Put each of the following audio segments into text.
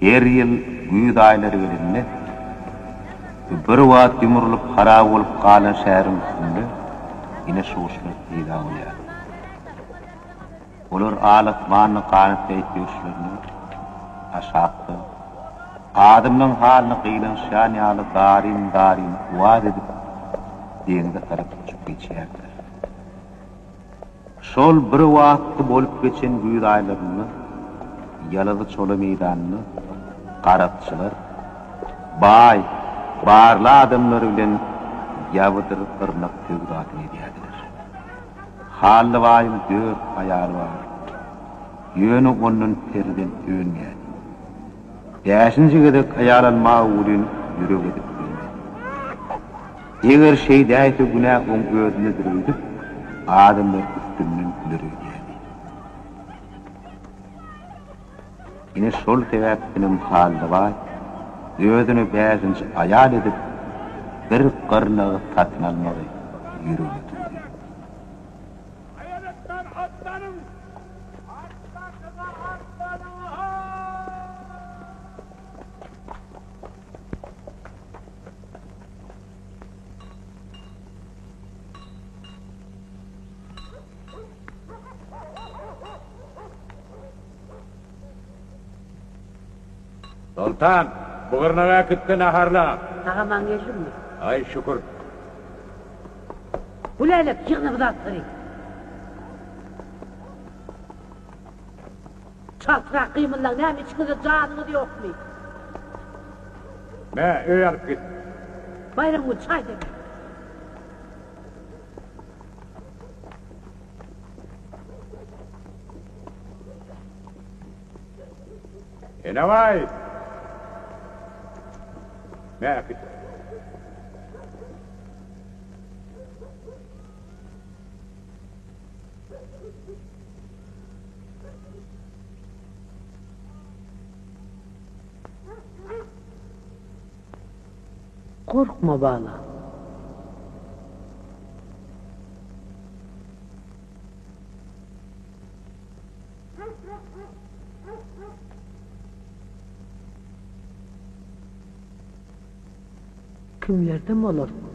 Her ýyl güýz aýlary gelende, bir wagt ýumrulyp harap bolup galan şäheriň üstünde ýene şu guşlar peýda bolýardy. Olar al asmanda ganat ýaýyp ýörüşlerine, aşakda, adamlaryň halyna gynanyşýan ýaly zaryn-zaryn owaz edip, deňze tarap uçup geçýärdiler. Şol bir wagtky bolup geçen güýz aýlarynda Ýalazy çola meýdanynda garakçylar baý, barly adamlar bilen ýabydyr gyrnak söwdasyny edýärdiler. Hally baýyň dört aýaly bardy. Ýöne ondan perzent önmeýärdi. Bäşinji gezek aýal almaga welin ýürek edip bilmedi. Eger şeýdäýse günä oň özündedir öýdüp, adamlar üstünden güler öýdýärdi. Ine şol sebäpdenem Hallybaý özüne bäşinji aýal edip bir gyrnagy satyn almagy ýüregine düwdi. Haýal etmän atlanyň! Artdakyna atlanyň-ha! Soltan, bu gyrnagy äkit-de naharla. Sag-aman geldiňmi? Aý, şükür. Gülälek, ýygna bu zatlary. Çaltrak gymyldaň, näme içiňizde janyňyz ýokmy? Me, öýe alyp git. Baýramgül, çaý demle. Enebaý! Me, äkit. Gorkma balam. Kimlerden bolarsyň?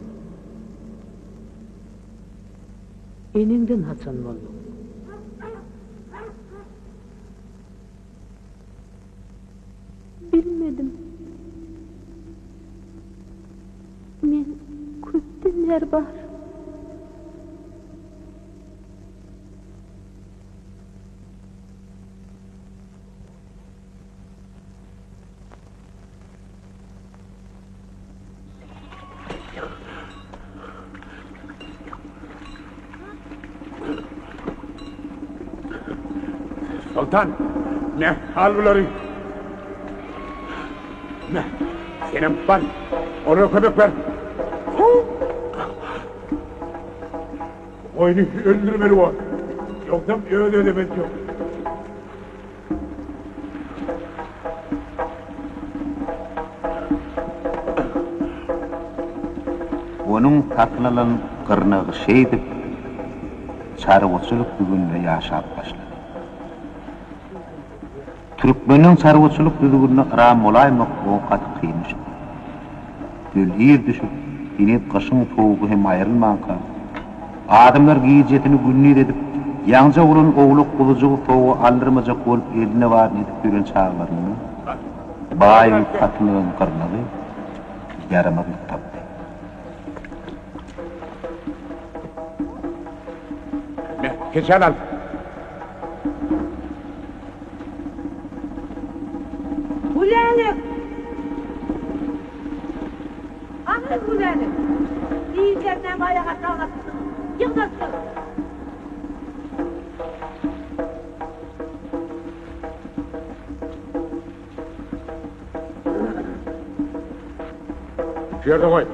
Eneňden haçan bolduň? Bilmedim. Men köpden bäri bar. Soltan, me, al bulary. Me, senem bar, olara kömek ber. Goýny öldürmeli bor. Ýogsam öz-özüme ýok. Onuň satyn alan gyrnagy şeýdip, çarwaçylyk düzgüninde ýaşap başlady. Türkmeniň çarwaçylyk düzgünine yram bolaýmak oňa gaty kyn düşdi. Döl ir düşüp, heniz gyşyň sowugy hem aýrylmanka, adamlar gijesini gündiz edip, ýaňja bolan owlak-guzujygy sowuga aldyrmajak bolup elinde baryny edip ýören çaglarynda baýyň satyn alan gyrnagy ýaramazlyk tapdy. Me, keçäni al. Gülälek! Aňry Gülälek! Diýilýän näme aýak aşagyna atypsyňyz? Ýygnaşdyr! Şu ýerde goý.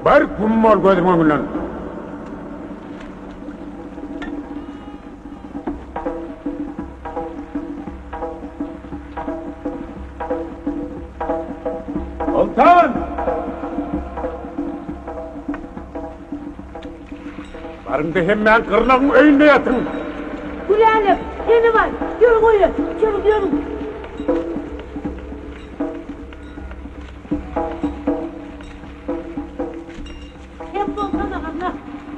Bar güm bol gözüň öňünden. Sultan! Baryň-da hemmäň gyrnagyň öýünde ýatyň! Gülälek, senem aý, gel goýa, içeri dönüň! Sen bolsana gyrnak,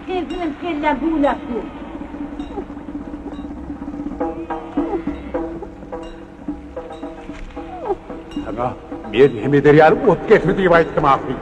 sensiňem kelläm güwläp dur. Saňa melhem eder ýaly ot getir diýip aýtdym ahyry.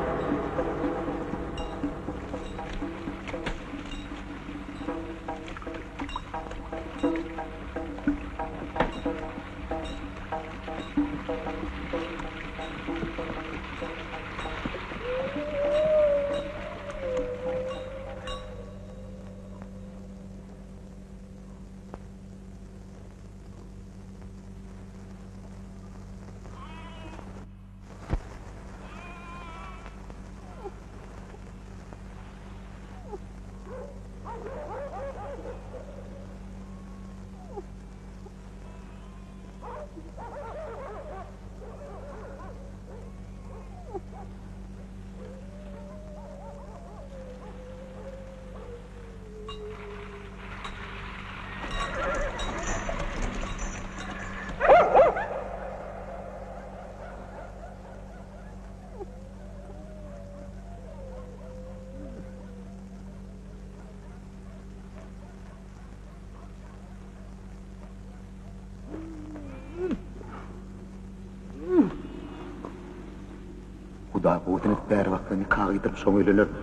Hudaý gowusyny et bäri baksa nika gyýdyryp şoňa öýlenerin.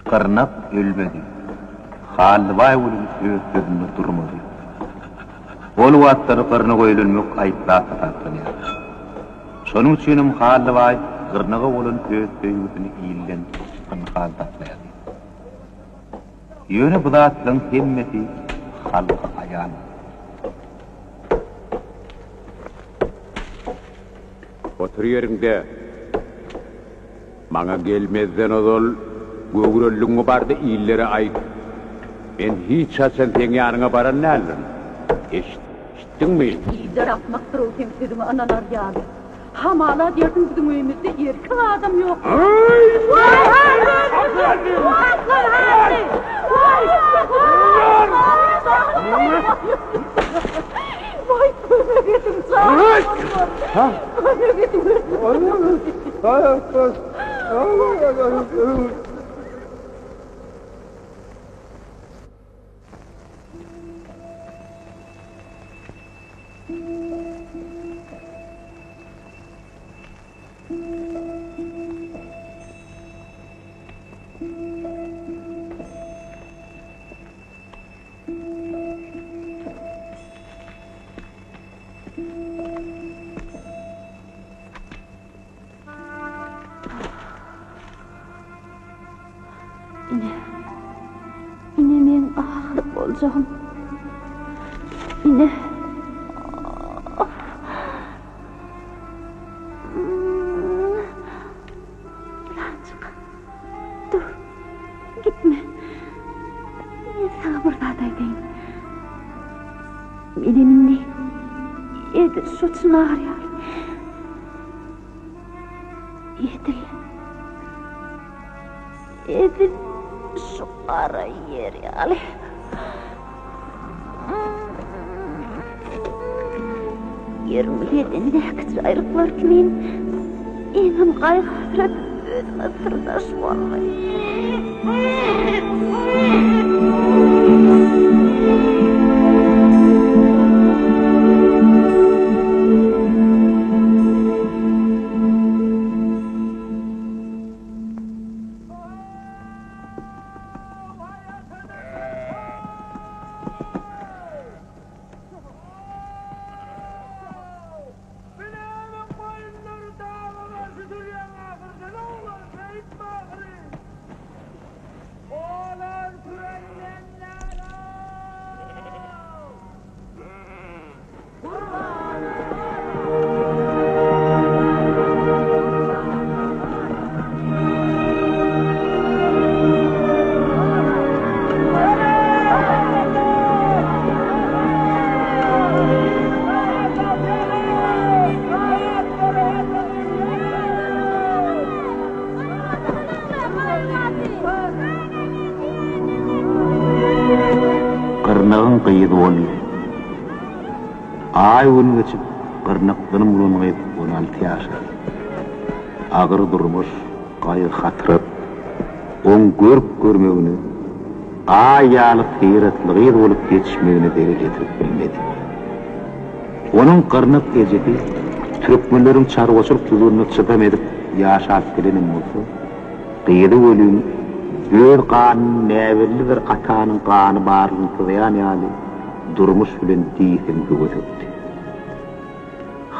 Gyrnak ölmedi. Hallybaý welin öz sözünde durmady. Ol wagtlar gyrnak öýlenmek aýyp zat hasaplanýardy. Şonuň üçinem Hallybaý gyrnaga bolan öz söýgüsini ilden pynhan saklaýardy. Ýöne bu zatlaryň hemmesi halka aýan. Otur ýeriňde. Maňa gelmezden ozal göwreligiňi barda illere aýt. Men hiç haçan seň ýanyňa baran däldirin. Eşitdiňmi? Iller akmakdyr-ow seň sözüňe ynanar ýaly. Hamala diýersiň biziň öýümizde erkek adam ýok. Ine, ine meň ahyr boljagym. Ine. Ýylanjyk, dur, gitme. Men saňa bir zat aýdaýyn. Menem indi edil şo çynar ýaly. Edil, edil şu gara ýer ýaly. Ýeriň ýedendäki jaýryklar kimin eňim gaýgy-hasrat özüme syrdaş boldy. Aý-gün geçip, gyrnakdan bolan gyz 16 ýaşady. Agyr durmuş, gaýgy-hasrat oň görk-görmegine, Aý ýaly syratly gyz bolup ýetişmegine zelel ýetirip bilmedi. Onuň gyrnak ejesi türkmenleriň çarwaçylyk düzgünine çydam edip ýaşap gelenem bolsa, gyzy welin öz ganyny näbelli bir atanyň gany barlygyny syzýan ýaly durmuş bilen diýseň höwesekdi.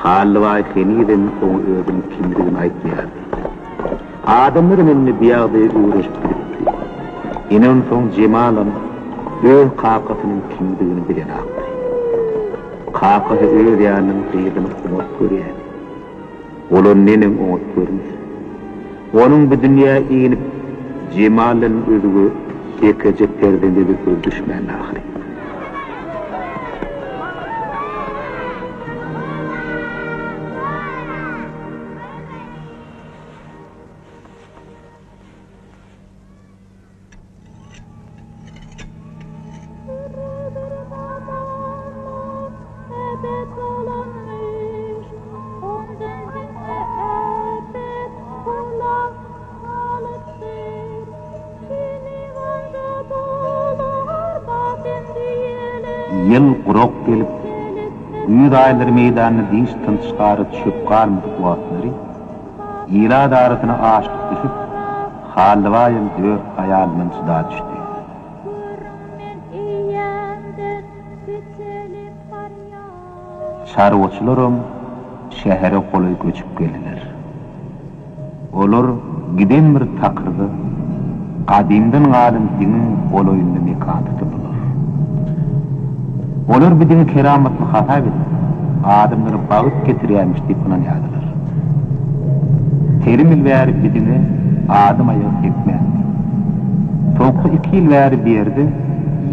Hallybaý henizem oňa özüniň kimdigini aýtmaýardy. Adamlaram indi bu ýagdaýa öwrenişip gidipdi. Ine onsoň Jemalam öz kakasynyň kimdigini bilenakdy. Kakasy öz ýanyndan gyzyny oňat görýärdi. Ola neneň oňat görmesin. Onuň bu dünýä inip, Jemaldan özge ýekeje perzende-de gözi düşmändi ahyry. Ýyl gurak gelip, güýz aýlary meýdanda diş-tynç gary çöp galmadyk wagtlary ilat arasyna açlyk düşüp, Hallybaýam dört aýalyndan jyda düşdi. Çarwaçylaram şähere golaý göçüp geldiler. Olar giden bir takyrda, gadymdan galan diňiň golaýynda mekan tutundylar. Olar bu diňi keramatly hasap edip, adamlara bagt getirýärmiş diýip ynanýardylar. Telim ýyl bäri bu diňe adam aýagy sekmändi. Soňky iki ýyl bäri bu ýerde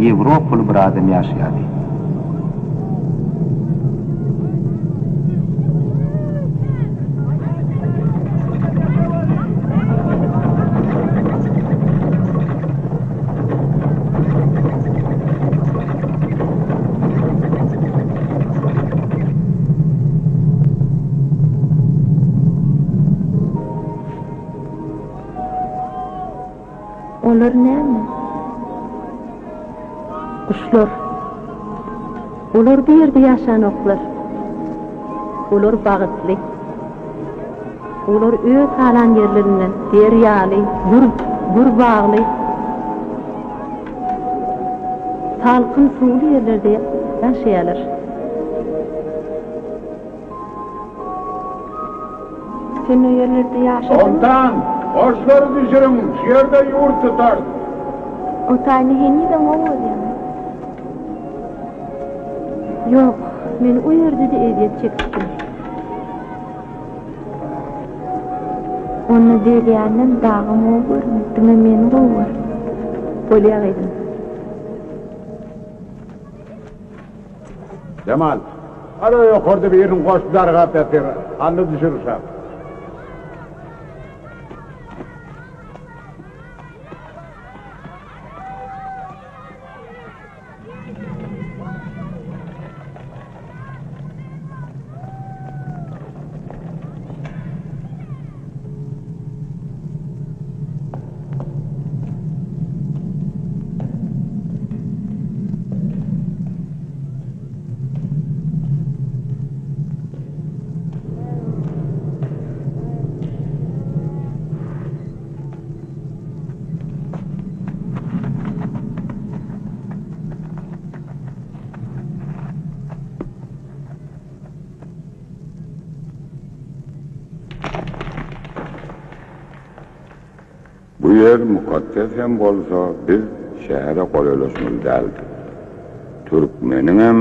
ýewropaly bir adam ýaşaýardy. Olar näme? Guşlar. Olar bu ýerde ýaşanoklar. Olar bagtly. Olar öz halan ýerlerinde derýaly, gür, gür bagly, salkyn suwly ýerlerde ýaşaýarlar. Sen o ýerlerde ýaşadyňmy? Soltan, goşlary düşüriň, şu ýerde ýurt tutarys. O taýyny henizem gowy görýäňmi? Ýok, men o ýerde-de ezýet çekipdim. Onda derýanam, dagam gowy görme, diňe meni gowy gör. Bolýa gyzym. Jemal, ana ýokarda biriniň goşy dargap ýatyr, alny düşür uşak. Bu ýer mukaddes hem bolsa biz şähere golaýlaşmaly däldik. Türkmeniňem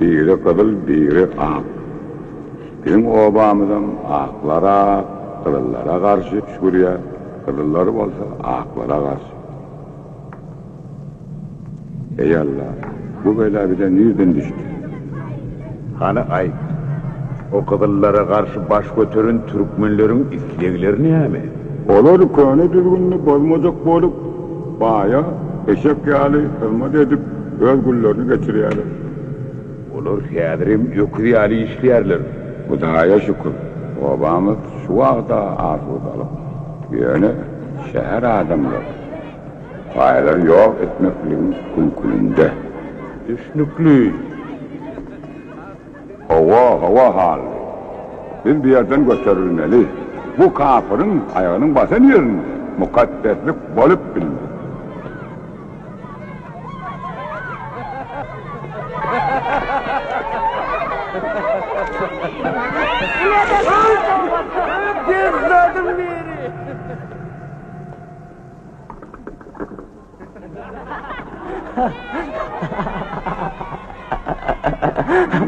biri gyzyl biri ak. Biziň obamyzam aklara gyzyllara garşy püskürýär, gyzyllar bolsa aklara garşy. Eý Alla, bu bela bize nirden düşdi? Hany aýt, o gyzyllara garşy baş göteren türkmenleriň islegleri näme? Olar köne düzgünini bozmajak bolup, baýa eşek ýaly hyzmat edip, öz günlerini geçirýärler. Olar häzirem öküz ýaly işleýärler. Hudaýa şükür, obamyz şu wagta asudalyk. Ýöne şäher adamlary paýlary ýok etmekligiň küňkülinde. Düşnükli. Hawa, hawa, Hally. Biz bu ýerden göterilmeli. Bu kapyryň aýagynyň basan ýerinde mukaddeslik bolup bilmez.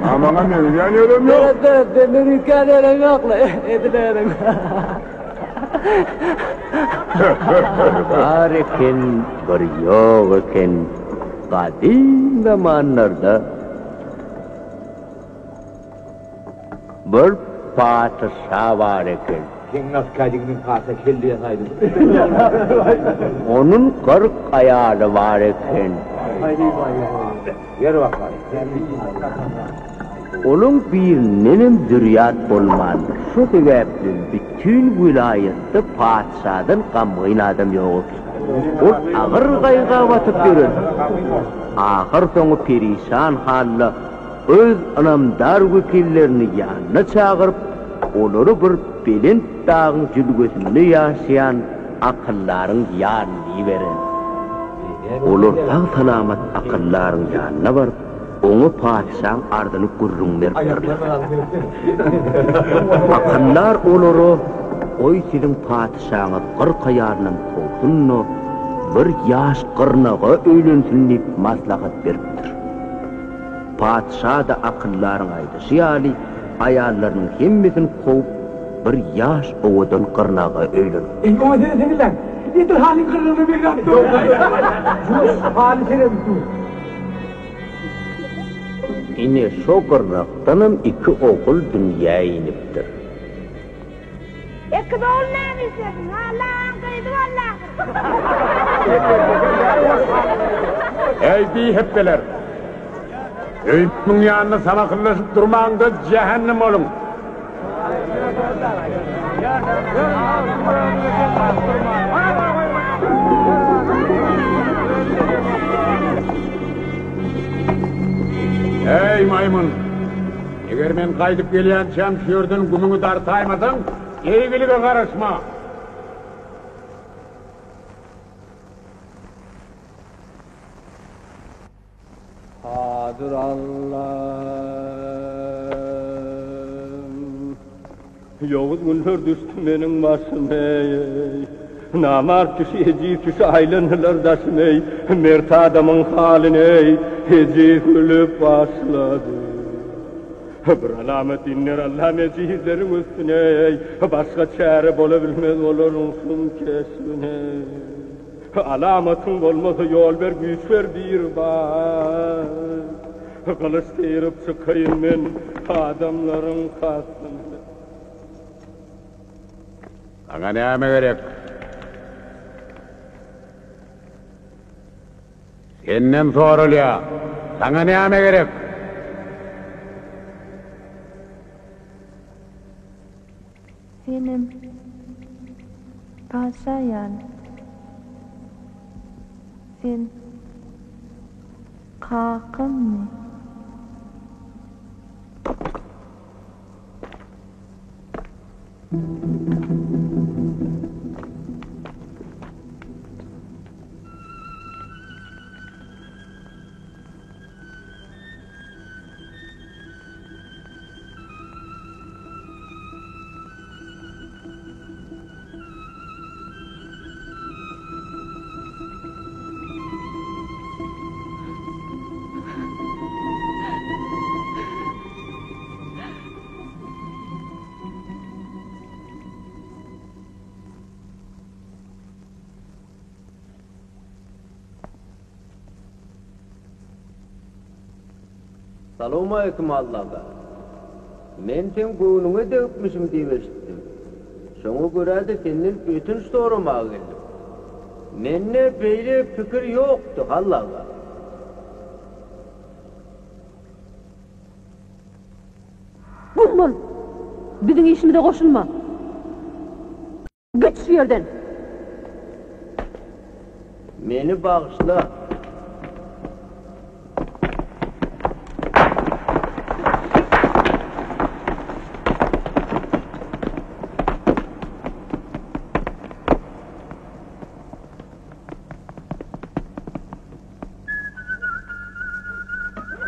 Mamaňa meňzeýän ýerem ýok. Seret, seret, senden üýtgän ýerem ýok-la, ediläýerin. Bir bar eken, bir ýok eken, gadym zamanlarda bir patyşa bar eken. Seň naskadiginiň pata kelle ýasaýdym. Onuň 40 aýaly bar eken. Olaň birindenem zürýat bolmandyr. Şo sebäpli bütin welaýatda patyşadan gamgyn adam ýok eken. Ol agyr gaýga batyp ýören. Ahyrsoňy perişan halda öz ynamdar wekillerini ýanyna çagyryp, olary bir belent dagyň jülgesinde ýaşaýan akyldaryň ýanyna iberen. Olar sag-salamat akyldaryň ýanyna baryp, oňa patyşaň arzyny gürrüň beripdirler. Akyldar olara, Goý, siziň patyşaňyz 40 aýalynam kowsun-da, bir ýaş gyrnaga öýlensin diýip maslahat beripdir. Patyşa-da akyldaryň aýdyşy ýaly, aýallarynyň hemmesini kowup, bir ýaş owadan gyrnaga öýlenipdir. Eý, oňa seretseňizläň, edil halyň gyrnagyna meňzäp dur. Haly seredip dur. Ine, şo gyrnakdanam iki ogul dünýä inipdir. Ekiz ogul näme işlesin? Allanyň gyzy boldy ahyry. Eý, bihepbeler! Öýümiň ýanynda salakyllaşyp durmaň-da, jähennem boluň! Eý, maýmyn! Eger men gaýdyp gelýänçäm şu ýerden gümüňi dartaýmasaň, eýgilige garaşma! Kadyr Allam! Ýowuz günler düşdi meniň başym eý. Namart kişi, ejiz kişi aýlandylar daşym eý. Mert adamyň halyny eý, ejiz gülüp başlady. Bir alamat inder Allam ejizleriň üstüne eý. Başga çäre bola bilmez olaryň şum keşbine. Alamatyň bolmasa ýol ber güýç ber Biribar. Gylyç syryp çykaýyn men adamlaryň kastyna. Saňa näme gerek? Senden soralýa, saňa näme gerek? Senem patyşa ýaly. Sen kakammy? Salowmaleýkim Allaga. Men seň göwnüňe degipmişim diýip eşitdim. Şoňa görä-de senden ötünç soramaga geldim. Mende beýle pikir ýokdy, Hally aga. Güm bol! Biziň işimize goşulma! Git şu ýerden! Meni bagyşla!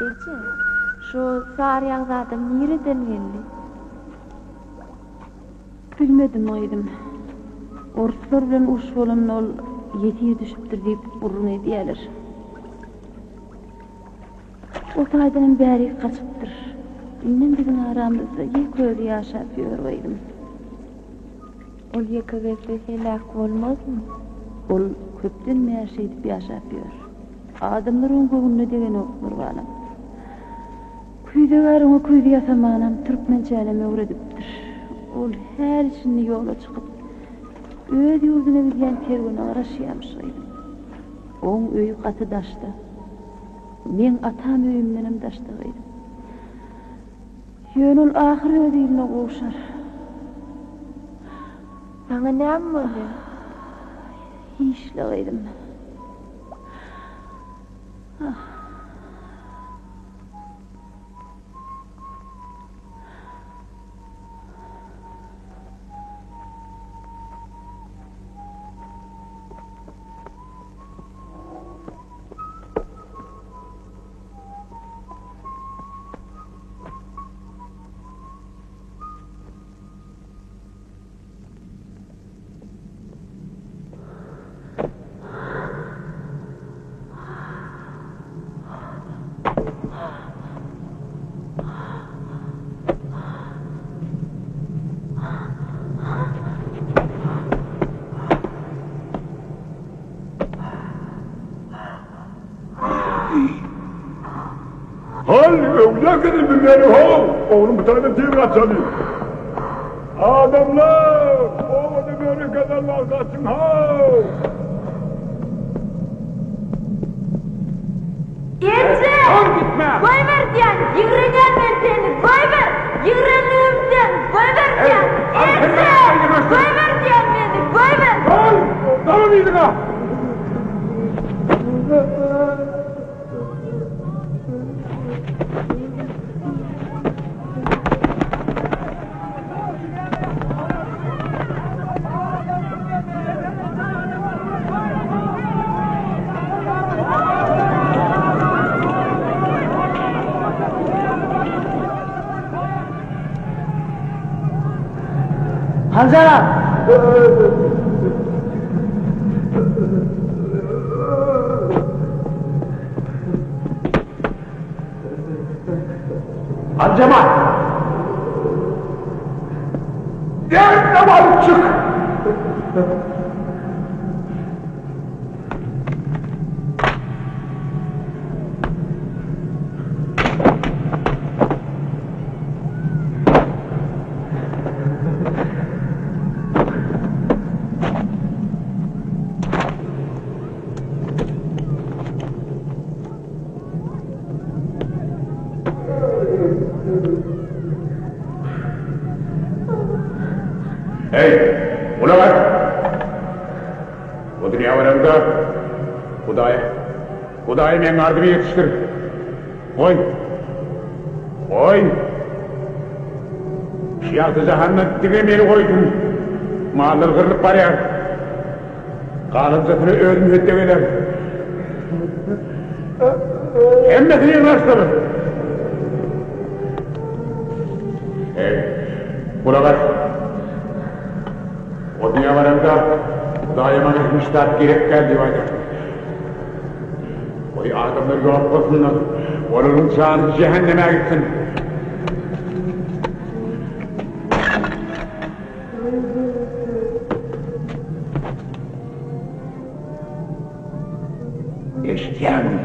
Eje, şu saryýagyz adam nireden geldi? Bilmedim, gyzym. Oruslar bilen uruş bolanda ol ýesir düşüpdir diýip gürrüň edýäler. O taýdanam bärik gaçypdyr. Indem biziň aramyzda ýeke özi ýaşap ýör, gyzym. Ol ýeke gezse heläk bolmazmy? Ol köpden bäri şeýdip ýaşap ýör. Adamlar oň göwnüne degenoklar, balam. Küýzegär oňa küýze ýasamanam, türkmençänem öwredipdir. Ol häli-şindi ýola çykyp, öz ýurduna gidýän kerwene garaşýarmyş gyzym. Oň öýi gaty daşda. Meň atam öýümdenem daşda gyzym. Ýöne ol ahyr öz iline gowşar. Saňa näme boldy? Hiç-le gyzym. Ah. Hal, öwlüýä gidin bilmeli how, oglum bu taýdan tiz gaçaly. Adamlar, obada böri bar, gaçyň how! Eje! Goýber diýýän, ýigrenýän men seni, goýber! Ýigrenligimden, goýber diýýän! Eje! Goýber diýýän meni, goýber! Hal, dalan yzyňa! Hanjara! Hanjama! Gel de çık! Eý, gulak as! Bu dünýä baranda Hudaýa, Hudaýa meň arzymy ýetişdir. Goý! Goý! Şu ýagty jahanda diňe meni goýsun. Mallar gyrlyp barýar. Galanjasyny özüm hötde gelerin. Hemmesini ýygnaşdyr. Eý, gulak as! O dünýä baranda Hudaýa maňa hiç zat gerek däl diýip aýdarsyň. Goý, adamlar ýok bolsunlar, olaryň jany jähenneme gitsin. Eşidýäňmi?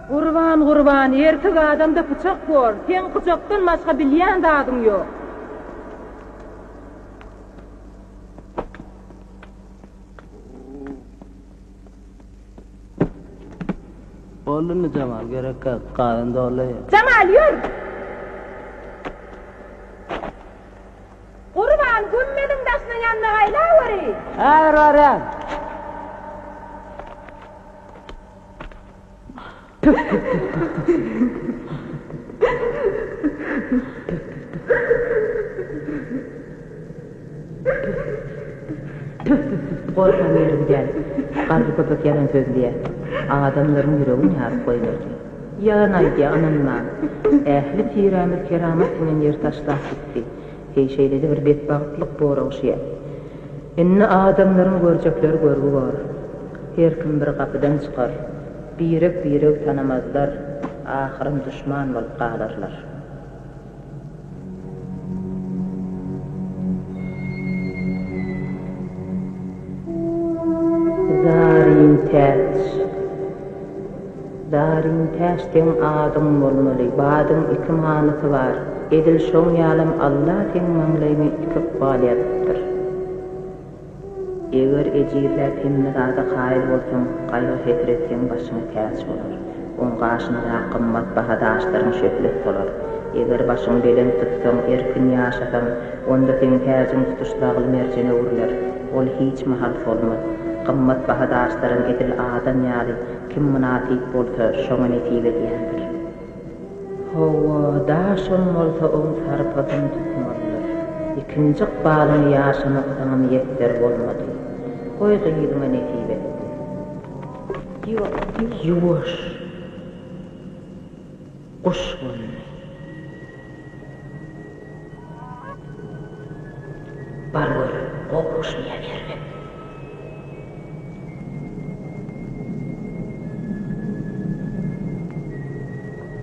Gurban, Gurban, erkek adamda pyçak bor, seň pyçakdan başga bilýän zadyň ýok. Boldy indi Jemal, gerek zat, gazan doldy. Jemal, ýör! Gurban, gümmeziň daşyna ýanmak aýlaweri! Häzir barýan. Gorkma Merwi däl, garry köpek ýalan sözleýär. Adamlaryň ýüregini ýaryp goýberdi. Ýalan aýdýar, ynanmaň. Ähli tirämiz keramat bilen ýer taşlap gitdi. Heý, şeýle-de bir betbagtlyk bor ogşýa. Indi adamlaryň görjekleri görgi bor. Her kim bir gapydan çykar. Birek-biregi tanamazlar, ahyrym duşman bolup galarlar. Zaryn täç. Zaryn täç seň adyň bolmaly. Badyň iki manysy bar. Edil şoň ýalam Alla seň maňlaýyňa iki ykbal ýazypdyr. Eger ejizläp hemme zada kaýyl bolsaň, gaýgy-hesret seň başyňa täç bolar. Oň gaşyndaky gymmat baha daşlaryň şöhlesi solar. Eger başyňy belent tutsaň, erkin ýaşasaň, onda seň täjiň tutuş lagly-merjene öwrüler. Ol hiç mahal solmaz. Gymmat baha daşlaram edil adam ýaly, kim mynasyp bolsa, şoňa nesip edýändir. Hawa, daşam bolsa oň sarpasyny tutmalydyr. Ikinji ykbalyňy ýaşamak saňa miýesser bolmady. Goý gyzyňa nesip etsin. Ýuwaş. Guş gondy. Bar gör, gowy guşmy ýa erbet.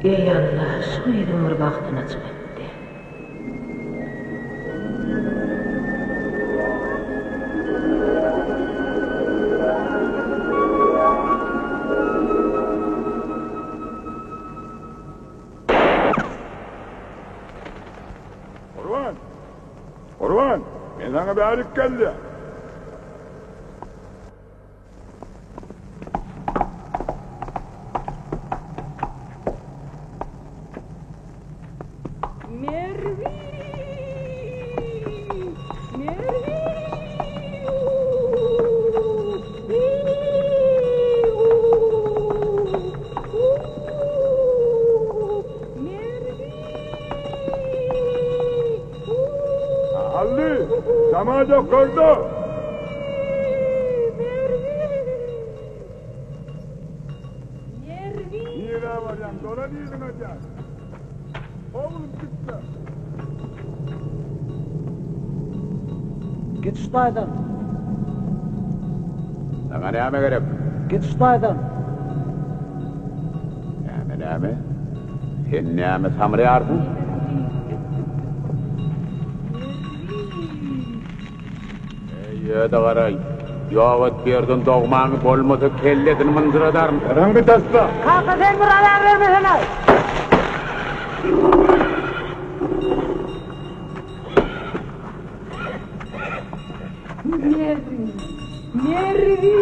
Eý Alla, şu gyzyň bir bagtyny açyk etde. Gurban! Gurban! Men saňa bärik gel diýýän. Merwi! Merwi! Hally, Jamal ýokarda! Nirä barýaň, dolan yzyňa gel. Oglum gitme. Git şu taýdan. Saňa näme gerek? Git şu taýdan. Näme, näme? Sen näme samraýarsyň? Eý, öde garaý. Ýok et bu ýerden dogmaňy, bolmasa kellesini mynjyradaryn. Ýaraňy taşla! Kaka sen bir azar bermesene! Merwi! Merwi!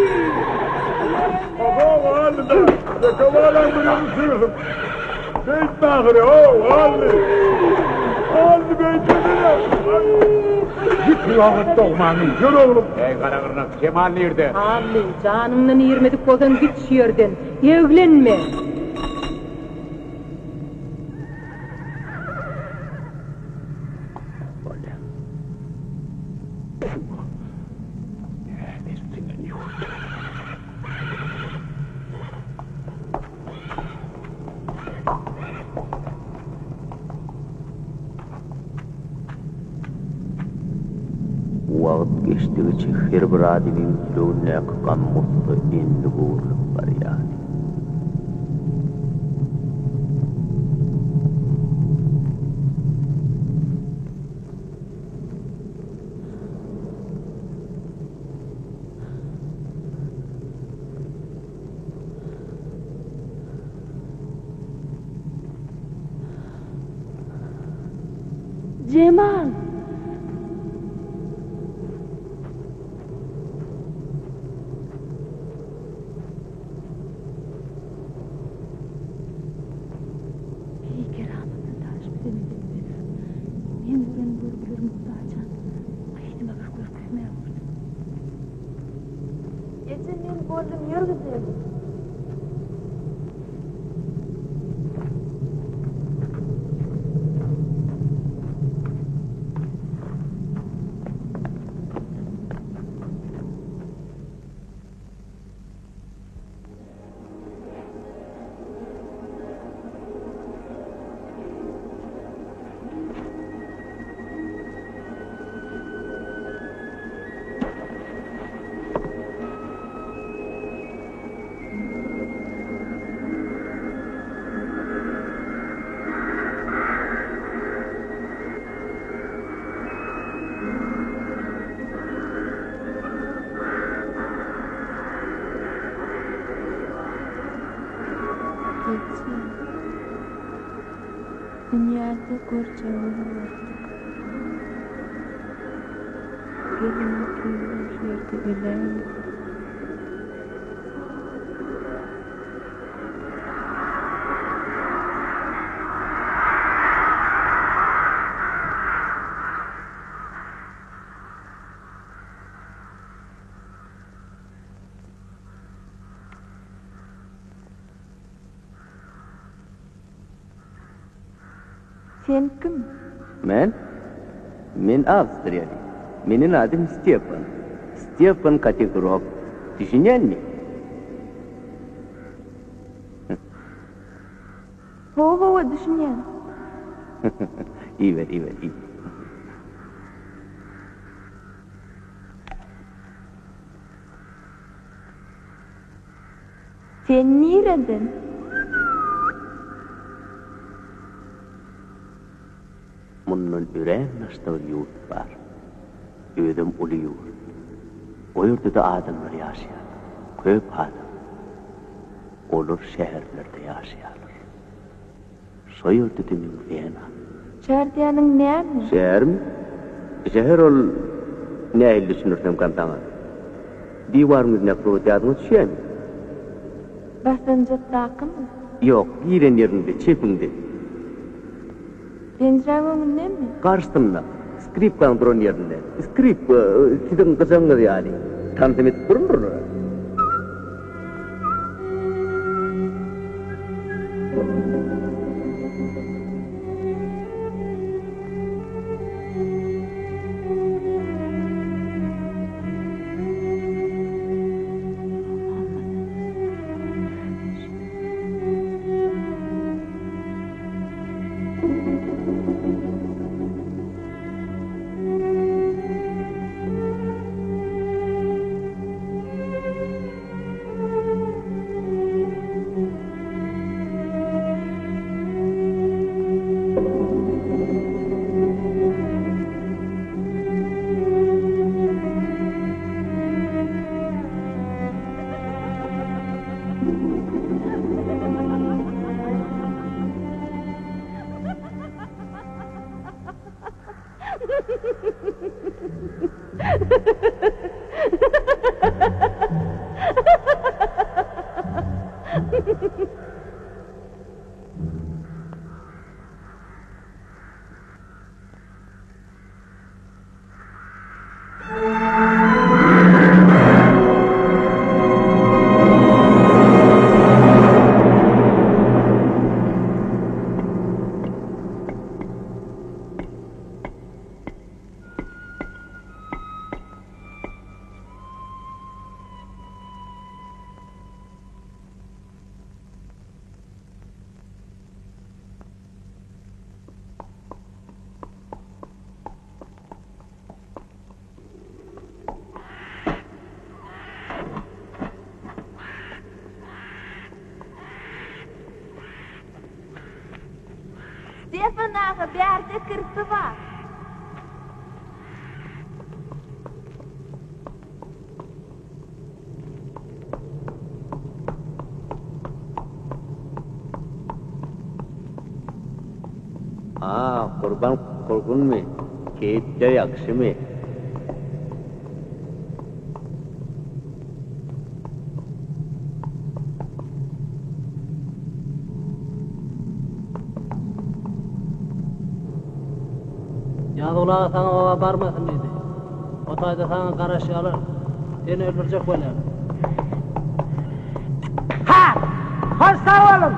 Oho, Hally-da! Ýeke balaň birini sürsün. Beýtme ahyry, how, Hally! Hally, beýtmesene! Ýük ýok et dogmaňy, ýör oglum! Eý, garagyrnak, Kemal nirde? Hally, janyňdan irmedik bolsaň git şu ýerden. Eglenme! Bolýa. Nädersiňem ýurt. Wagt geçdigiçe her bir adamyň ýüregindäki gam-gussa endige öwrülip barýardy. Jemal! Eý, keramatly daş bize medet ber. Men gören görgülerimi Hudaýjan yzyma bir görkezmä gördüm. Eje men boldum ýör gideli. Eje, dünýäde görjegimizi gördük. Gelin ikimiz şu ýerde öläýeli. Sen kim? Men? Men awstriýaly. Meniň adym Stefan. Stefan Kategrok. Düşünýäňmi? Hawa, hawa, düşünýän. Iýiber, iýiber, iý. Sen nireden? Mundan örän daşda bir ýurt bar. Özem uly ýurt. O ýerde-de adamlar ýaşaýar. Köp adam. Olar şäherlerde ýaşaýarlar. Şo ýerde-de meň Wena. Şäher diýeniň näme? Şähermi? Şäher ol, nähili düşündirsemkäm saňa? Diwaryň ýüzündäki surat ýadyňa düşýärmi? Basgançakdakymy? Ýok, giren ýeriňde, çepiňde. Penjiräň öňündemi? Garşysynda, skripkaň duran ýerinde. Skripka siziň gyjagyňyz ýaly. Tansam edip durmurlar. Stefan aga, bärde kirpi bar. A, Gurban gurgunmy? Keýpler ýagşymy? Ýazguly aga saňa oba barmasyn diýdi. O taýda saňa garaşýarlar. Seni öldürjek bolýarlar. Ha! Hoş sag boluň!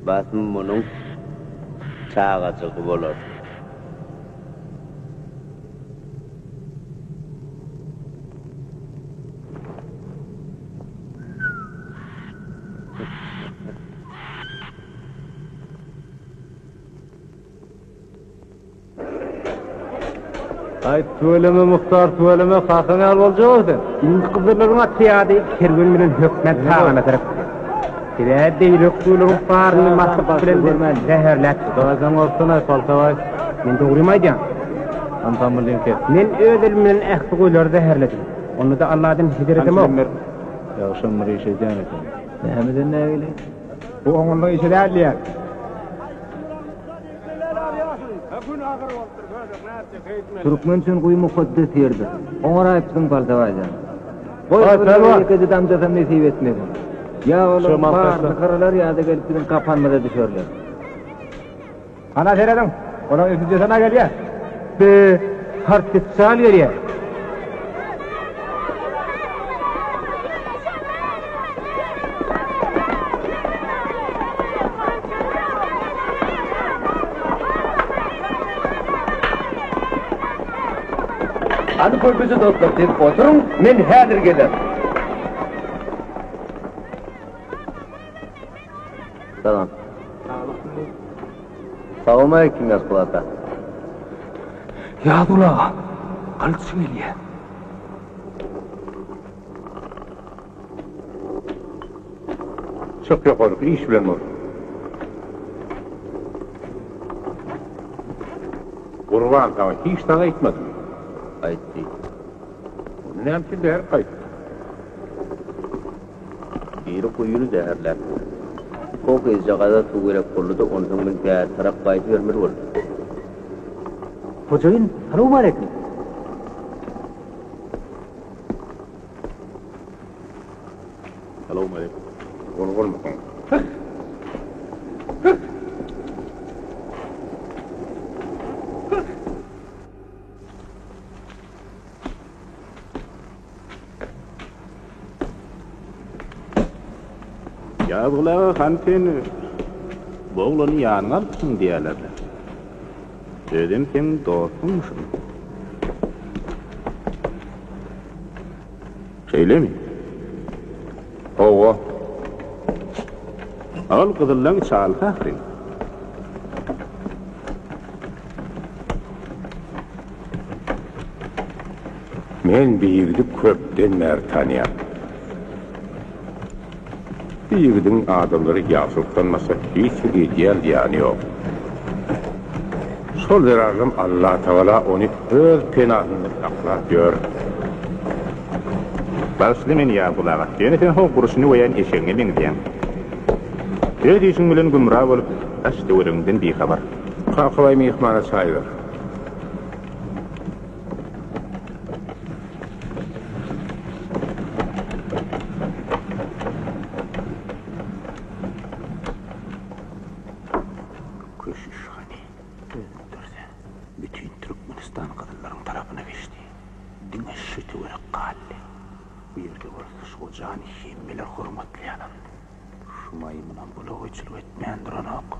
Basym munuň çagajygy bolar. Aý, tüweleme Muhtar, tüweleme, kakaň ýaly boljak-ow sen. Indi gyzyllaryň otrýady kerwen bilen hökmän Tagana tarap gider. Sebäbi beýleki guýularyň baryny maslyk bilen zäherläp. Hudaýdan gorksana, Paltabaý. Men dogrymy aýdýan. Tam-tamyrlyny kes. Men öz elim bilen ähli guýulary zäherledim. Onda-da Alladan heder edemok. Ýagşam bir iş edýän ekeniň. Nämeden nägile? Bu oňunlyk işi däl diýýär. Türkmen üçin guýy mukaddes ýerdir. Oňaraýypsyň Paltabaý jan. Goý, gyzlara ýekeje damjasam nesip etmesin. Ýa olaryň baryny gyrylar ýa-da gelip biziň gapanymyza düşerler. Hana serediň, olaň üstüjesem-ä gelýär. Be, hartgitçal gelýär. Hany körpeje dostlar, siz oturyň, men häzir gelerin. Salam. Salowmaleýkim Ýazguly ata. Ýazguly aga, gylyç gelýär. Çyk ýokaryk, iş bilen bol. Gurban saňa hiç zat aýtmadymy? Aýtdy. Onda näme üçin bärik gaýtdy? Biri guýyny zäherläpdir. O gyzjagaza suw gerek boldy-da, onsoň men bäri tarap gaýdybermeli boldum. Hojaýyn, salowmaleýkim. Salowmaleýkim. Gol bolmasyn. Ýazguly aga hany sen bu oglany ýanyňa alypsyň diýýärler-le. Özem seň dostuňmyşyn. Şeýlemi? Hawa. Ol gyzyllaň çalysy ahyryn. Men bi ýigidi köpden bäri tanýan. Bi ýigidiň adamlara ýagşylykdan başga hiç bir edýän zyýany ýok. Şol zerarlam Allatagala ony öz penasynda saklap ýör. Bagyşla meni Ýazgul aga, ýöne sen ho gurşuny goýan eşegiňe meňzeýäň. Öz işiň bilen gümra bolup, daş-töweregiňden bihabar. Kakabaý myhmana çaý ber. Köşüş hany, öldürse, bütin Türkmenistan gyzyllaryň tarapyna geçdi. Diňe şu töwerek galdy. Bu ýerde bolsa şu gojany hemmeler hormatlaýarlar. Şu maýmynam bulagaýçylyk etmän duranok.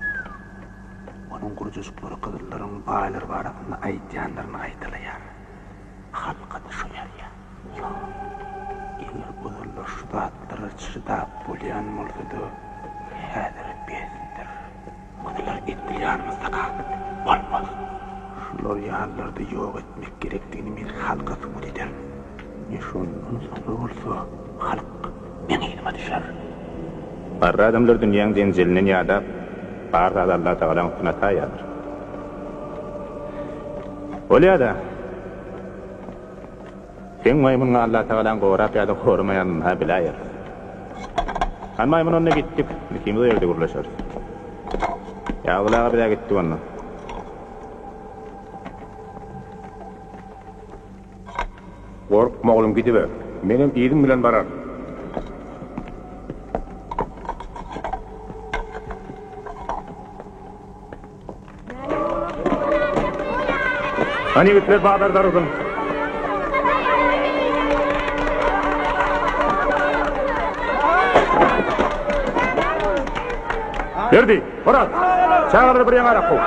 Onuň gurjajyklary gyzyllaryň baýlar barasynda aýdýanlaryny gaýtalaýar. Halka-da şo ýarýar. Ýok, eger ozallar şu zatlara çydap bolýan bolsady, häzir besdir. Gyzyllar edil ýanymyzdaka bolmaz. Şular ýalylarda ýok etmek gerekdigini men halka subut ederin. Ine şondan soňra bolsa halk meň yzyma düşer. Garry adamlar dünýäň jenjelinden ýadap, Bar zady Allatagalaň üstüne ataýýarlar. Bolýa-da. Seň maýmynyňy Allatagalaň gorap ýa-da goramaýanyny-ha biläýeris. Hany maýmyn onda gitdik, ikimiz o ýerde gürleşeris. Ýazguly aga biz-ä gitdik onda. Gorkma oglum gidiber. Menem yzyň bilen bararyn. Hany ýigitler bazar dargyn. Berdi, Oraz, çagalary bir ýaňarak kow.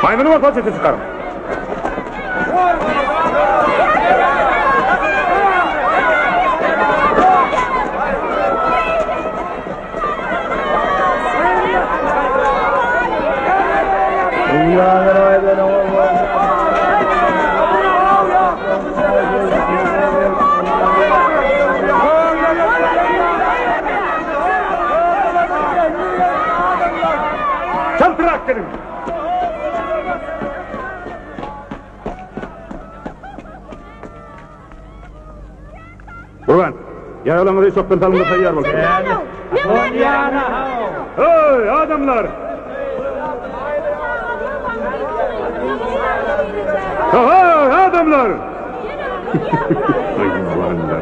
Maýmyny bolsa çete çykaryň. Çaltrak geliň! Gurban, ýaralaryňyzy çokdan salynda taýýar bolsun. Hey, adamlar! Hey, adamlar! Haýwanlar.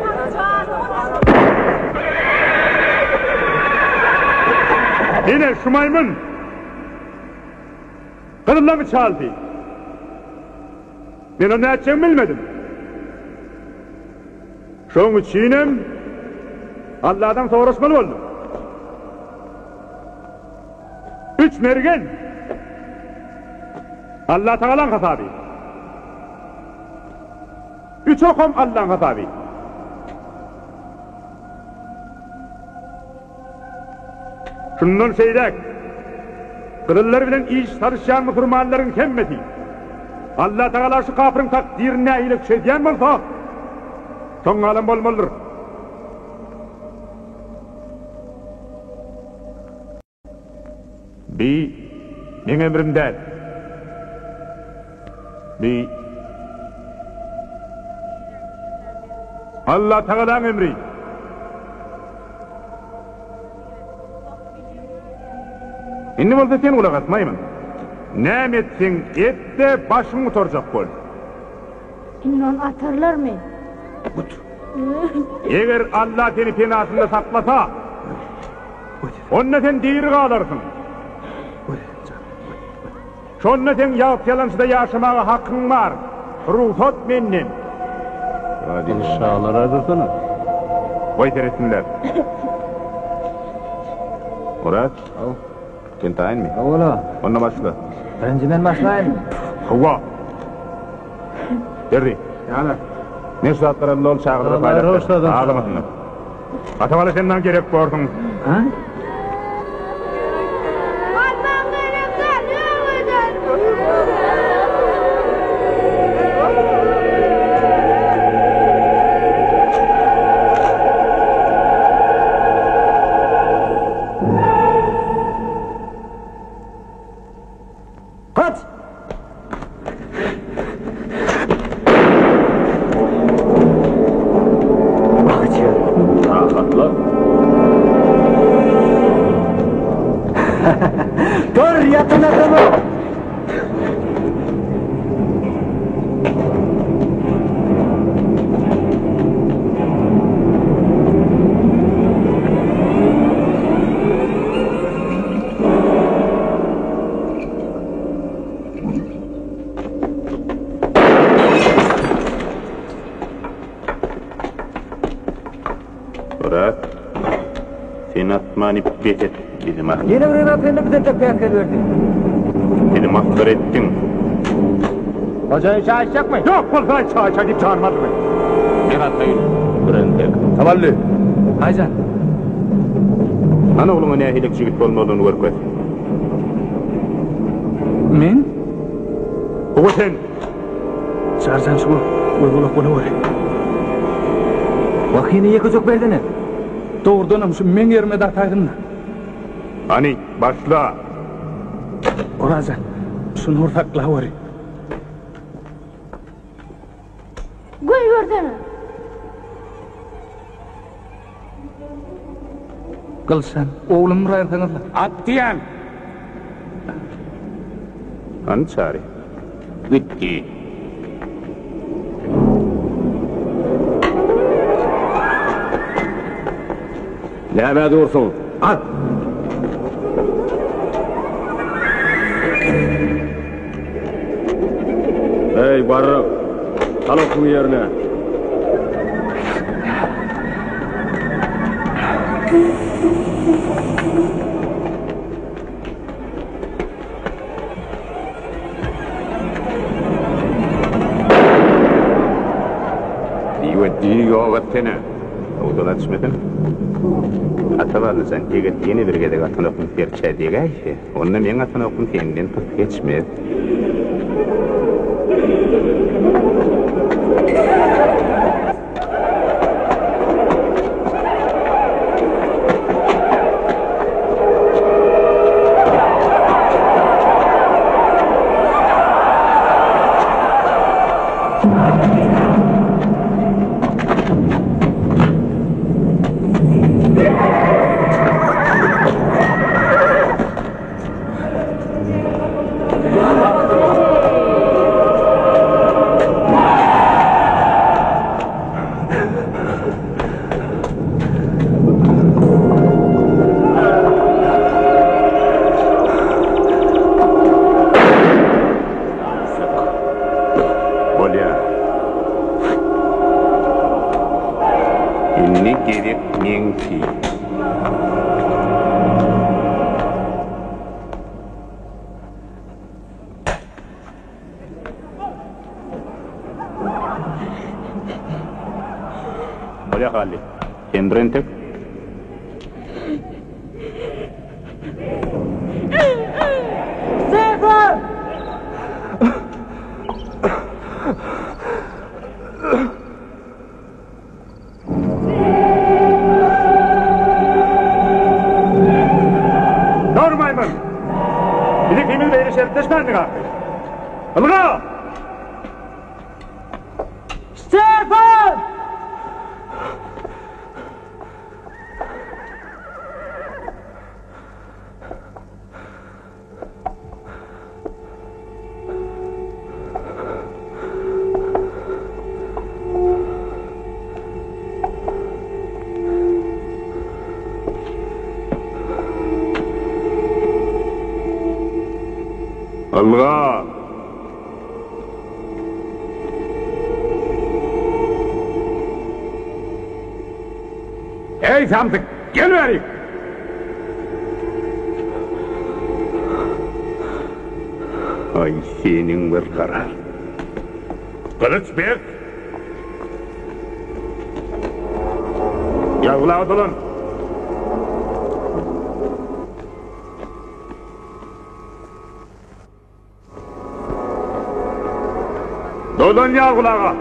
Ine şu maýmyn gyzyllamy çaldy. Men ony nätjegimi bilmedim. Şoň üçinem Alladan soraşmaly boldum. Üç mergen Allatagalaň hasaby. Üç okam Allaň hasaby. Şundan şeýläk, gyzyllar bilen iş salyşýan musurmanlaryň hemmesi Allatagala şu kapyryň takdyryny nähili çözýän bolsa, soň galan bolmalydyr. Bi meň emrim däl. Bi Allatagalaň emri. Indi bolsa sen gulak as, maýmyn. Näme etseň et-de, başyň gutarjak bol. Indi ony atarlarmy? Eger Alla seni penasynda saklasa, onda sen diri galarsyň. Şonda seň ýagty ýalançyda ýaşamaga hakyň bar. Rugsat menden. Ony şalara dursana. Goý seretsinler. Oraz, sen taýynmy? Hawa-la. Onda başla. Birinji men başlaýynmy? Hawa. Berdi. Ýalar. Men şu zatlary al-da ol çagalara paýlap ber. Aglamasynlar. Atabala sen maňa gerek borsuň. Ha? Kaç! Rahatla. Dur ýatyn adamym! Oraz, sen atmany bes et, bizi masgara. Ýene bir gezek sende bize entek päsgel berdi. Bizi masgara etdiň. Hojaýyn çaý içjekmi? Ýok bolsa çaý çaý diýip janymy aldyrmaý. Men ataýyn bir entek. Tabally. Aýjan. Hany ogluňa nähili jigit bolmalydygyny görkez. Men? Hawa sen! Çarjan şu göz gulak bolaweri. Wah ýene ýeke jok berdene. Dogrudanam şu meň ýerime-de ataýsyn-da. Hany, başla! Oraz jan, şuny bir saklaweri. Goýbersene! Gylyçjan, oglumy uraýyrsaňyz-la. At diýýän! Hany Çary? Gitdi. Nämä dursuň? At! Eý, barrak! Sal okuň ýerine! Diýe diý ýok etsene. Owdal açmasyn. Ata Ballyjan, eger ýene bir gezek atan okum serçä degäýse, onda meň atan okum senden pys geçmez. Bolýa. Indi gezek meňki. Bolýa Hally. Sen dur entek. Stefan! Dur maýmyn! Biz ikimiz beýle şertleşmändik ahyry. Ylga! Stefan! Ylga! Eý samsyk, gel bärik! Aý seniň bir gara. Gylyç beg! Ýazgylaga dolan! Dolan Ýazgul aga!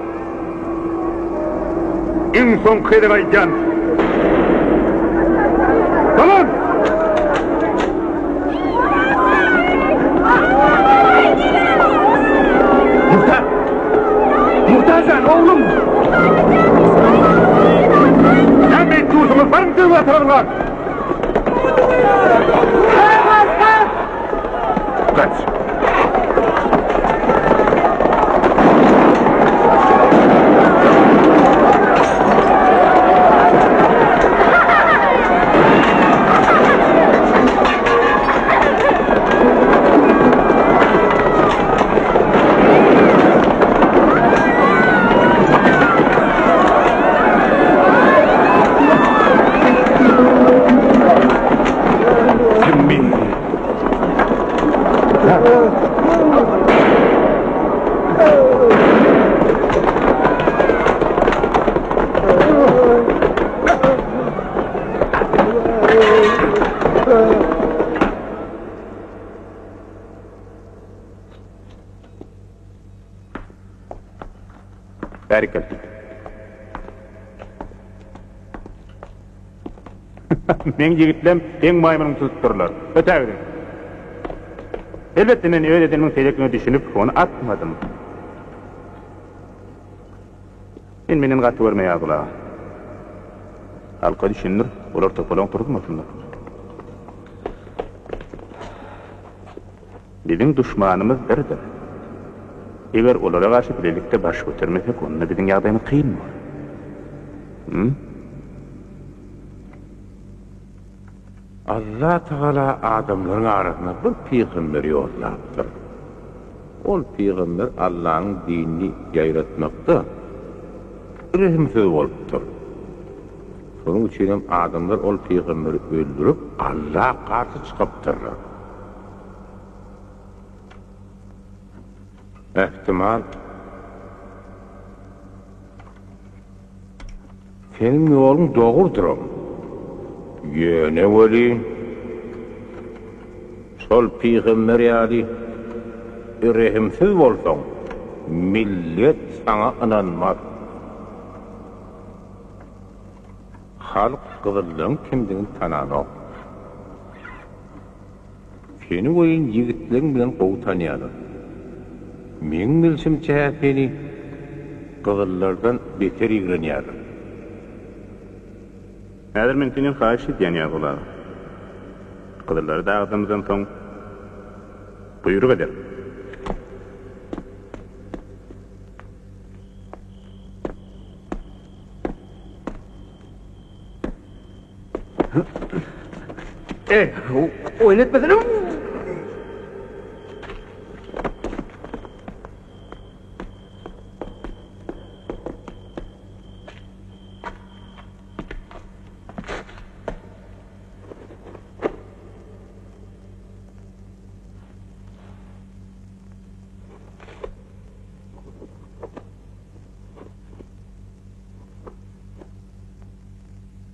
Iň soňky gezek aýdýan. Dolan! Muhtar! Muhtar jan, oglum! Näme etdiňiz? Baryň döwä tarapyňa! Gaç! Bärik gel. Meň ýigitlem seň maýmynyňy tutupdyrlar. Ötägidiň. Elbetde men öz edenimiň seýrekligine düşünip, ony atmadym. Sen menden gaty görme Ýazgül aga. Halka düşündir, olar topalaň turuzmasynlar. Biziň duşmanymyz birdir. Eger olara garşy bilelikde baş götermesek, onda biziň ýagdaýymyz kyn bolar. Hum? Allatagala adamlaryň arasyna bir pygamber ýollapdyr. Ol pygamber Allanyň dinini ýaýratmakda rehimsiz bolupdyr. Şonuň üçinem adamlar ol pygamberi öldürip, Alla garşy çykypdyrlar. Ähtimal, seniň ýoluň dogrudyram. Ýöne welin, şol pygamber ýaly rehimsiz bolsaň, millet saňa ynanmaz. Halk gyzyllaryň kimdigini tananok. Seni welin ýigitleň bilen gowy tanýarlar. Meň bilşimçe-hä seni gyzyllardan beter ýigrenýärler. Häzir men senden haýyş edýän Ýazguly aga. Gyzyllary dagydamyzdan soň buýruk ederin. Ey, oýun etmesene.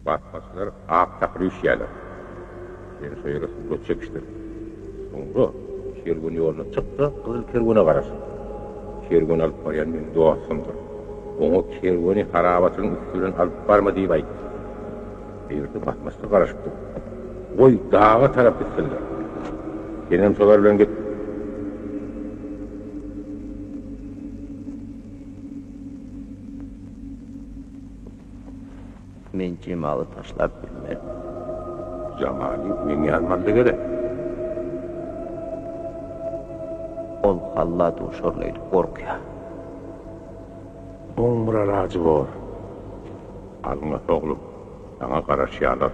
Basmaçylar ak takyr üýşýärler. Sen şo ýere surat çekişdir. Soňra kerwen ýoluna çyk-da, gyzyl kerwene garaş. Kerweni alyp barýan meniň dostumdyr. Oňa kerweni harabaçylygyň üsti bilen alyp barma diýip aýt. Bu ýerde basmaçylar garaşyp dur. Goý, daga tarap gitsinler. Senem şolar bilen git. Men Jemaly taşlap bilmerin. Jamaly meň ýanyma gerek. Ol Halla duşaryn öýdüp gorkýar. Oň bir alajy bor. Alňas oglum, saňa garaşýarlar.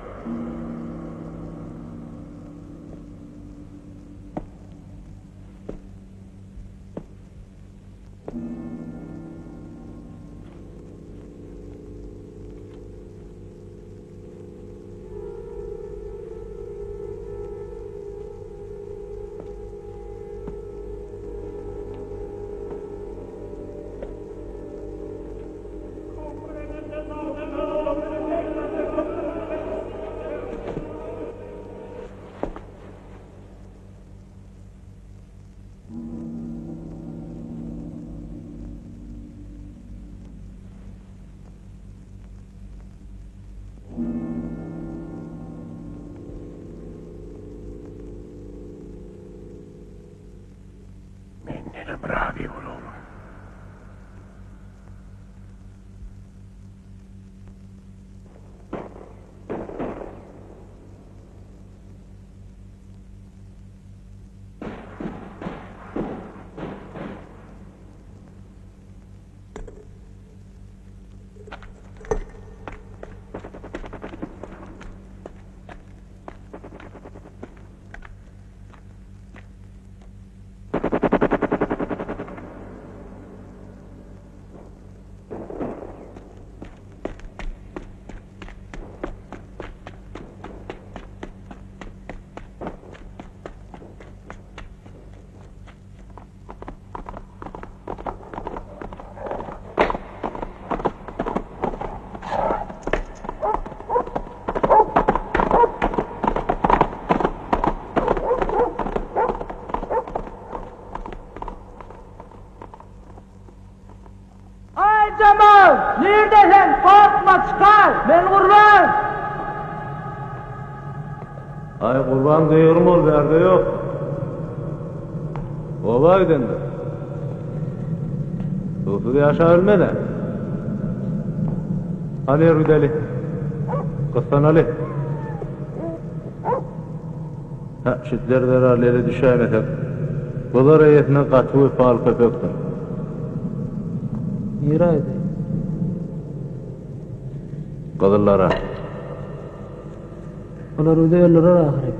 Aý, Gurban gygrym ol bärde ýok. Oba gidendir. Suwsuz ýaşabilmez-ä. Hany ýör gideli. Gyssanaly. Hä, şitler zerarly ele düşäýmesek. Bular eýesine gaty wepaly köpekdir. Nirä gideýin? Gyzyllara. Olar bizi öldürer ahyry.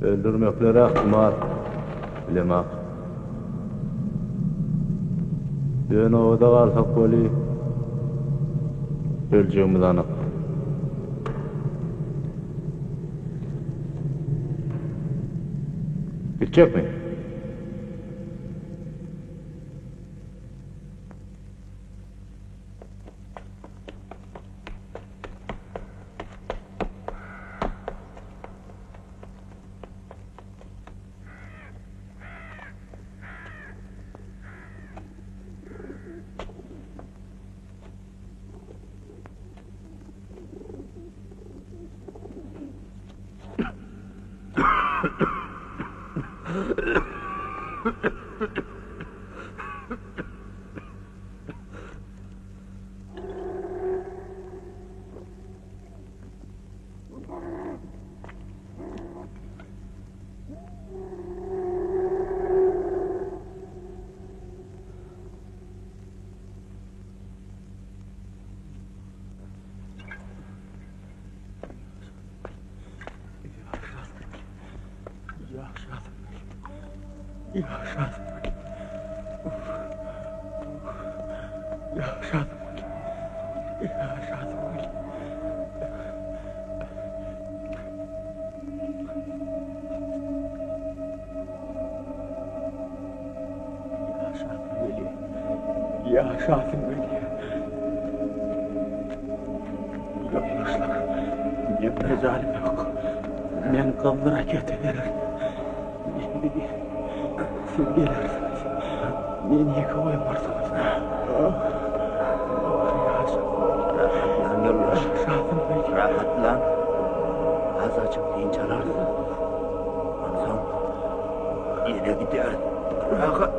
Öldürmekleri ähtimal, bilemok. Ýöne obada galsak weli, öljegimiz anyk. Gitjekmi? Ýaşasyn gelýär. Ýoldaşlar, men mejalim ýok. Men gyzly raketa bererin. Men bilýän, siz gelersiňiz. Meni ýeke goýmarsyňyz. Rahatlan ýoldaş. Rahatlan. Azajyk dynç alarsyň. Onsoň ýene gideris. Rahat.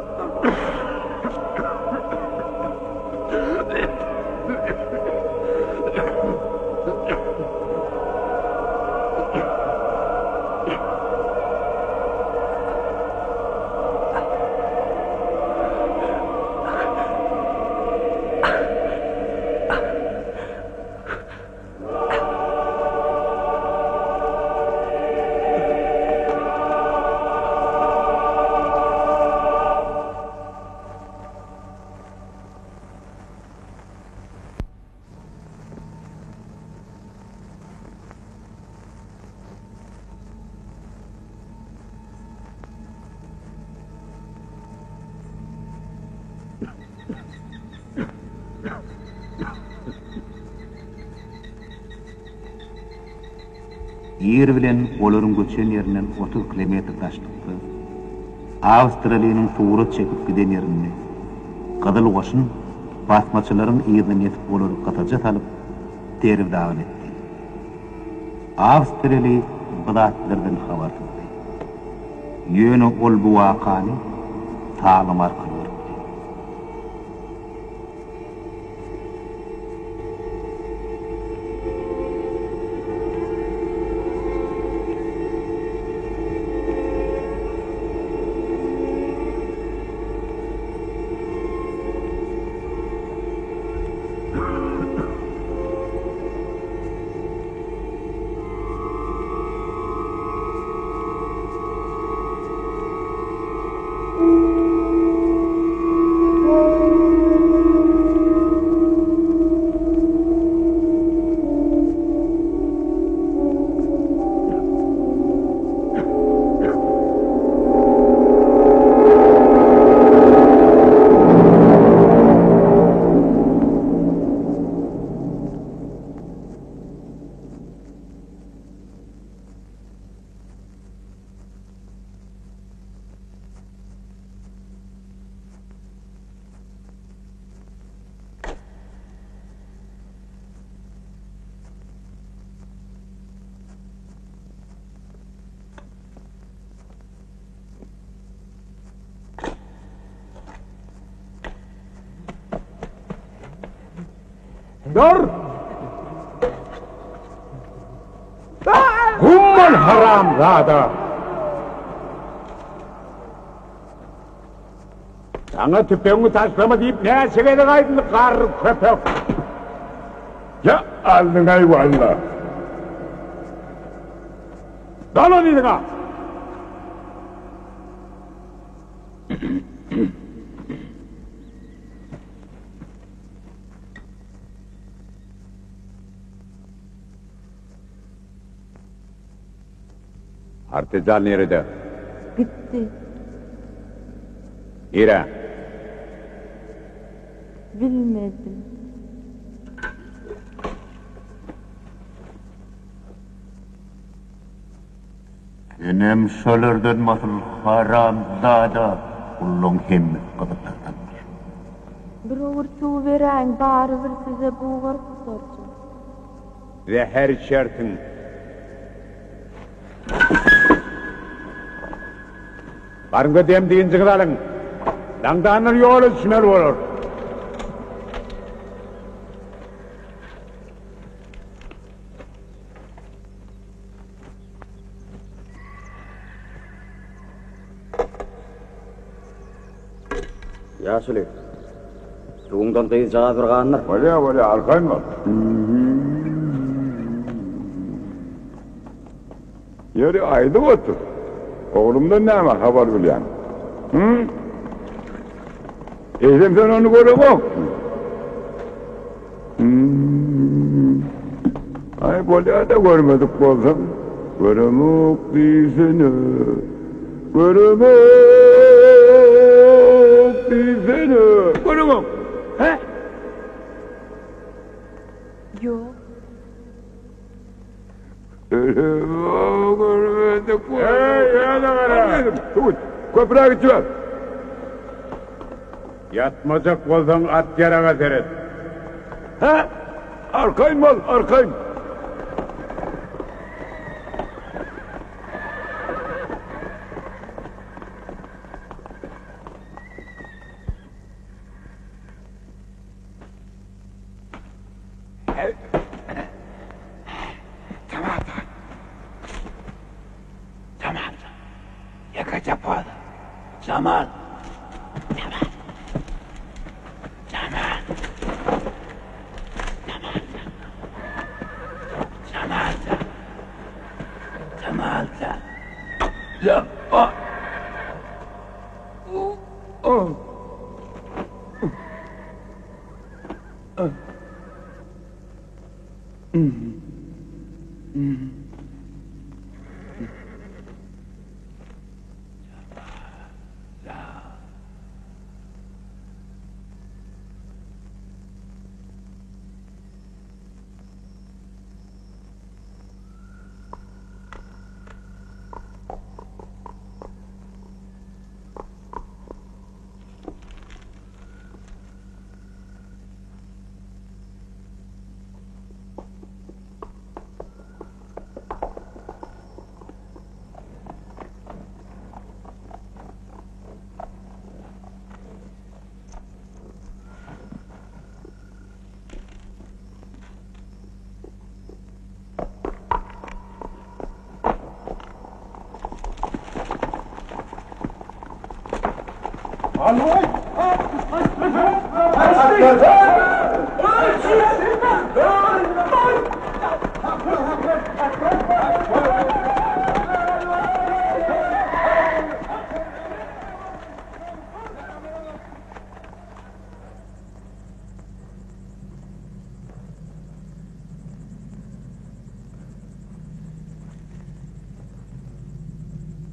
Ir bilen olaryň göçen ýerinden 30 kilometr daşlykda, Awstraliýanyň surat çekip giden ýerinde Gyzyl goşun basmaçylaryň yzyna ýetip olary gysaja salyp, derbi-dagyn etdi. Awstriýaly bu zatlardan habarsyzdy. Ýöne ol bu wakany Salym arkaly görüpdi. Dur! Gum bol haramzada! Saňa tüpeňiňi taşlama diýip näçe gezek aýdyldy, garry köpek! Ýa aldyň-aý walla! Dolan yzyňa! Artejan nirede? Gitdi. Nirä? Bilmedim. Senem şolardan basyl haramzada gullaň hemmesi gyzyllardandyr. Bir owurt suw beräýiň barybir size bugaryp gutarjak. Zäher içersiň. Baryň-da dem-dynjyňyzy alyň. Daňdandan ýola düşmeli bolar. Ýaşuly, suwuňdan gyzjagaz bir gandyr. Bolýar, bolýar, arkaýyn bol. Ýeri, aýdyp otur. Oglumdan näme habar bilýäň? Hü? Eýsem sen ony göreňokmy? Aý bolýa-da görmedik bolsaň. Göremok diýsene. Göremok diýsene. Göremok. Hä? Ýok. Göremok, görmedik bolsaň. Eý, ýöne gara. Köpräk içiber. Ýatmajak bolsaň at-ýaraga seret. Hä? Arkaýyn bol, arkaýyn. Jamal. Ýekeje poza. Jamal. Jamal. Jamal. Jamal. Jamal. Jamal. Jamal. Oh.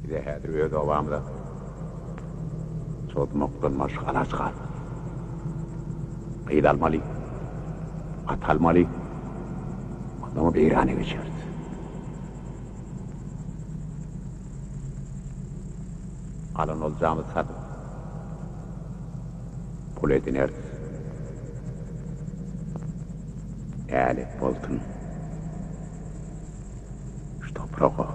Bize häzir öz obamyza çozmakdan başga alaç galmady. Gyz almaly, at almaly, onsoňam Eýrana geçeris. Alan oljamyzy satyp, pul edineris. Nälet bolsun şu topraga.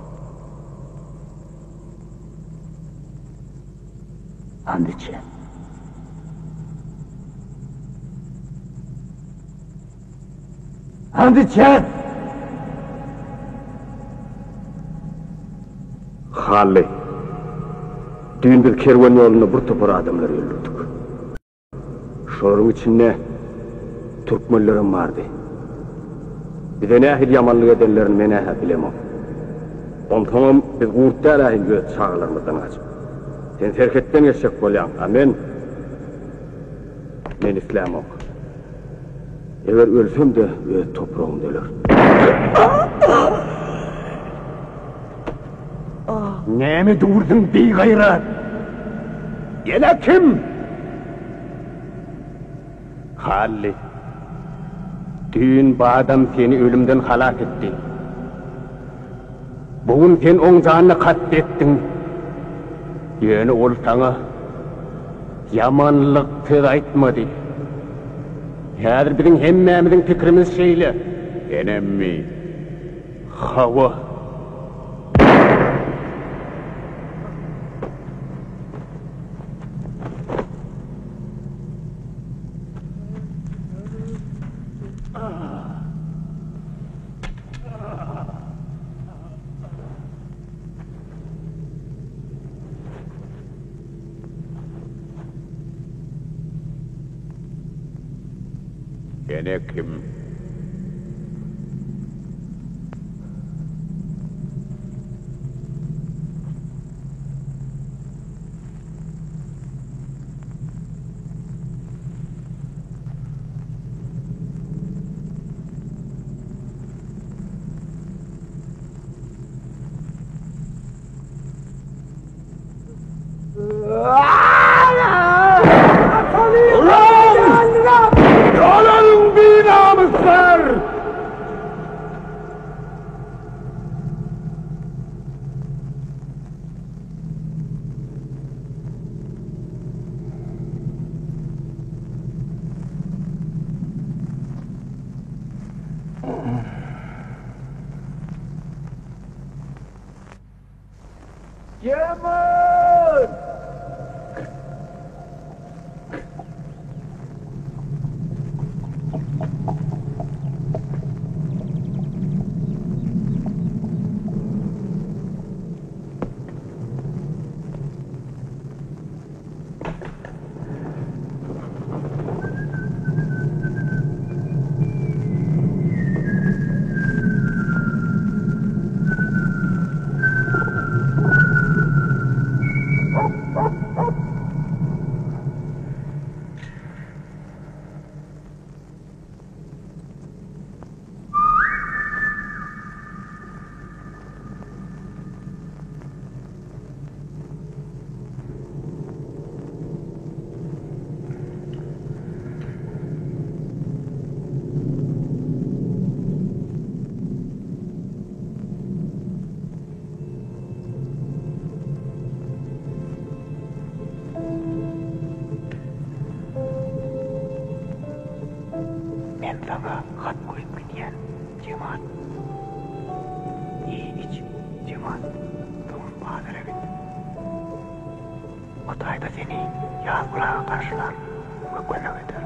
And içýän. Ant içýän! Hally, düýn biz kerwen ýolunda bir topar adamlary öldürdik. Şolaryň içinde türkmenlerem bardy. Bize nähili ýamanlyk edenlerini men-ä bilemok. Onsoňam biz gurt däl-ä indi öz çagalarymyzdan gaçyp. Sen serhetden geçjek bolýaň, a men. Men islämok. Eger ölsem-de öz topragymda ölerin. Näme dursuň bigaýrat? Ýene kim? Hally, düýn bu adam seni ölümden halas etdi. Bu gün sen oň janyna kast etdiň. Ýöne ol saňa ýamanlyk söz aýtmady. Häzir biziň hemmämiziň pikirimiz şeýle. Senemmi? Hawa. Ene kim? Ulan! Dolalyň binamyslar! Jemal! Men saňa hat goýup gidýän, Jemal. Iý-iç, Jemal, soňam bazara git. O taýda seni Ýazgül aga garşylar we kömek eder.